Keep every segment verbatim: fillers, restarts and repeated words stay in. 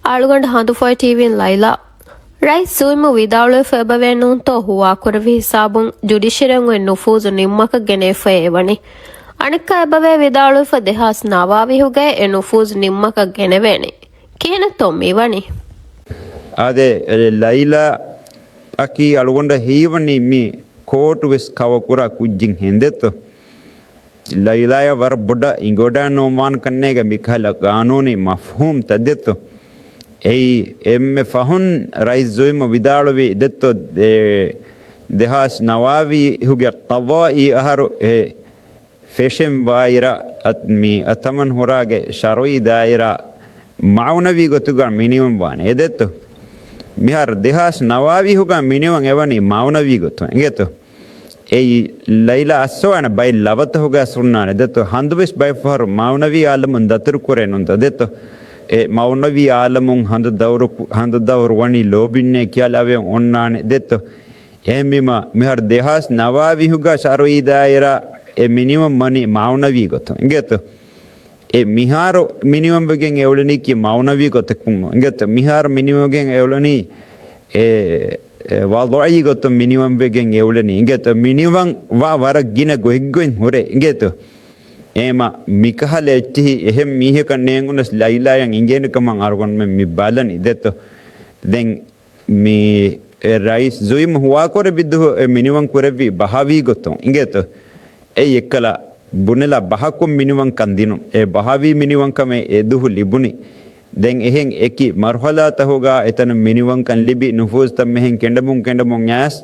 އަޅުގަނޑު ހަނދުފޮއި ޓީވީން ލައިލާ. ރައީސް ޒުއިމު ވިދާޅުވެފަ އެބަވޭ ނޫންތޯ ހުވާކުރެއްވި ހިސާބުން ޖުޑިޝަރީއަށް އޮތް ނުފޫޒު ނިންމަކަށް ގެނެވިފައި އެވަނީ. އަނެއްކާ އެބަވޭ ވިދާޅުވެފަ ދެހާސް ނަވާވީހުގައި އެ ނުފޫޒު ނިންމަކަށް ގެނެވޭނީ. ކިހިނެއްތޯ މިވަނީ؟ އާދެ، ލައިލާ އަކީ އަޅުގަނޑަށް ހީވަނީ މި ކޯޓު ވެސް ކަވަކުރާ ކުއްޖެއް ހެނދެއްތޯ. ލައިލާޔަށް ވަރަށް ބޮޑަށް އިނގޮޑާ ނޯންވާން ކަންނޭގެ މިކަހަލަ ގާނޫނީ މަފްހޫމްތައް ދެއްތޯ. އެއީ އެންމެ ފަހުން ރައީސް ޒުއިމު ވިދާޅުވި ދެއްތޯ، އެ، ދެހާސް ނަވާވީހުގެ ޤަޟާއީ އަހަރު އެ ފެށެން ވާއިރަށް އަތް-، މި އަތަމަން ހުރާގެ ޝަރުޢީ ދާއިރާ މަޢުނަވީ ގޮތުގަ މިނިވަން ވާނެ އެދެއްތޯ. މިހާރު ދެހާސް ނަވާވީހުގަ މިނިވަން އެވަނީ މަޢުނަވީ ގޮތުން އިނގޭތޯ. އެއީ ލައިލާ އައްސަވާނެ ބައެއް ލަވަތަކުގަ އަސްރުންނާނެ ދެއްތޯ. ހަނދުވެސް ބައެއް ފަހަރު މަޢުނަވީ ޢާލަމުން ދަތުރު ކުރޭ ނުންތަ ދެއްތޯ. އެ މަޢުނަވީ ޢާލަމުން ހަނދު ދައުރު، ހަނދު ދައުރު ވަނީ ލޯބިންނޭ ކިޔާ ލަވަޔަށް އޮންނާނެ ދެއްތޯ. އެހެންވީމަ، މިހާރު ދެހާސް ނަވާވީހުގަ ޝަރުޢީ ދާއިރާ އެ މިނިވަން ވަނީ މަޢުނަވީ ގޮތުން އިނގޭތޯ. އެ މިހާރު މިނިވަން ވެގެން އެ އުޅެނީކީ މަޢުނަވީ ގޮތަކުން އިނގޭތޯ. މިހާރު މިނިވަން ވެގެން އެ އުޅެނީ އެ، އެ ވަޟުޢީ ގޮތުން މިނިވަން ވެގެން އެ އުޅެނީ އިނގޭތޯ. މިނިވަން ވާ ވަރަށް ގިނަ ގޮތްގޮތް ހުރޭ އިނގޭތޯ. އެހެމަ މިކަހަލަ އެއްޗިހި އެހެން މީހަކަށް ނޭނގުނަސް ލައިލާޔަށް އިނގޭނެ ކަމަށް އަޅުގަނޑުމެން މި ބަލަނީ ދެއްތޯ. ދެން މި އެ ރައީސް ޒުއިމް ހުވާކުރެއްވި ދުވަހު އެ މިނިވަން ކުރެއްވީ ބަހަވީ ގޮތުން އިނގޭތޯ. އެއީ އެއްކަލަ ބުނެލާ ބަހަކުން މިނިވަންކަން ދިނުން. އެ ބަހަވީ މިނިވަންކަމެއް އެ ދުވަހު ލިބުނީ. ދެން އެހެން އެކި މަރުހަލާތަކުގަ އެތަނަށް މިނިވަންކަން ލިބި ނުފޫޒުތައް މިހެން ކެނޑަމުން ކެނޑަމުން އައިސް،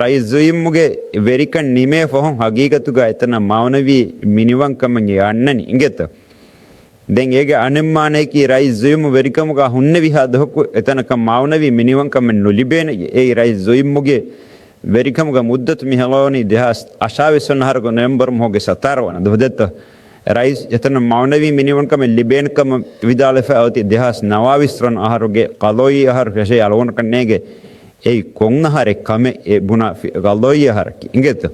ރައީސް ޒުއިމްގެ ވެރިކަން ނިމޭ ފަހުން ހަގީގަތުގަ އެތަނަށް މަޢުނަވީ މިނިވަންކަމެއް އަންނަނީ އިނގޭތޯ. ދެން އޭގެ އަނެއް މާނަޔަކީ ރައީސް ޒުއިމް ވެރިކަމުގަ ހުންނެވިހާ ދުވަހަކު އެތަނަކަށް މަޢުނަވީ މިނިވަންކަމެއް ނުލިބޭނެ. އެއީ ރައީސް ޒުއިމްގެ ވެރިކަމުގަ މުއްދަތު މި ހަޅުވަނީ ދެހާސް އަށާވީސް ވަނަ އަހަރުގެ ނޮވެމްބަރު މަހުގެ ސަތާރަ ވަނަ ދުވަހު ދެއްތޯ. ރައީސް އެތަނަށް މަޢުނަވީ މިނިވަންކަމެއް ލިބޭނެ ކަމަށް ވިދާޅުވެފަ އޮތީ ދެހާސް ނަވާވީސް ވަނަ އަހަރުގެ ޤަޟާއީ އަހަރު ފެށޭ އަޅުގަނޑަކަށް ނޭނގޭ. އެއީ ކޮން އަހަރެއް ކަމެއް އެ ބުނާ ފި-، ޤަޟާއީ އަހަރަކީ އިނގޭތޯ.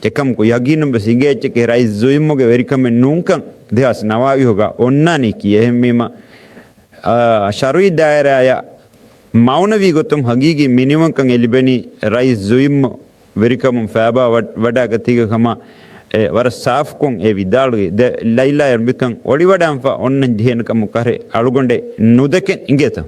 އެކަމަކު ޔަގީނުން ވެސް އިނގޭ އެއްޗަކީ ރައީސް ޒުއިމްގެ ވެރިކަމެއް ނޫންކަން ދެހާސް ނަވާވީހުގަ އޮންނާނީކީ. އެހެންވީމަ، އާ، ޝަރުޢީ ދާއިރާޔަށް މަޢުނަވީ ގޮތުން ހަގީގީ މިނިވަންކަން އެ ލިބެނީ ރައީސް ޒުއިމް ވެރިކަމުން ފައިބާ ވަ-، ވަޑާގަތީގެ ކަމަށް އެ ވަރަށް ސާފުކޮށް އެ ވިދާޅުވި. ދެ ލައިލާޔަށް މިކަން އޮޅިވަޑާންފަ އޮންނަން ޖެހޭނެ ކަމަކަށް އަޅުގަނޑެއް ނުދެކެން އިނގޭތަ؟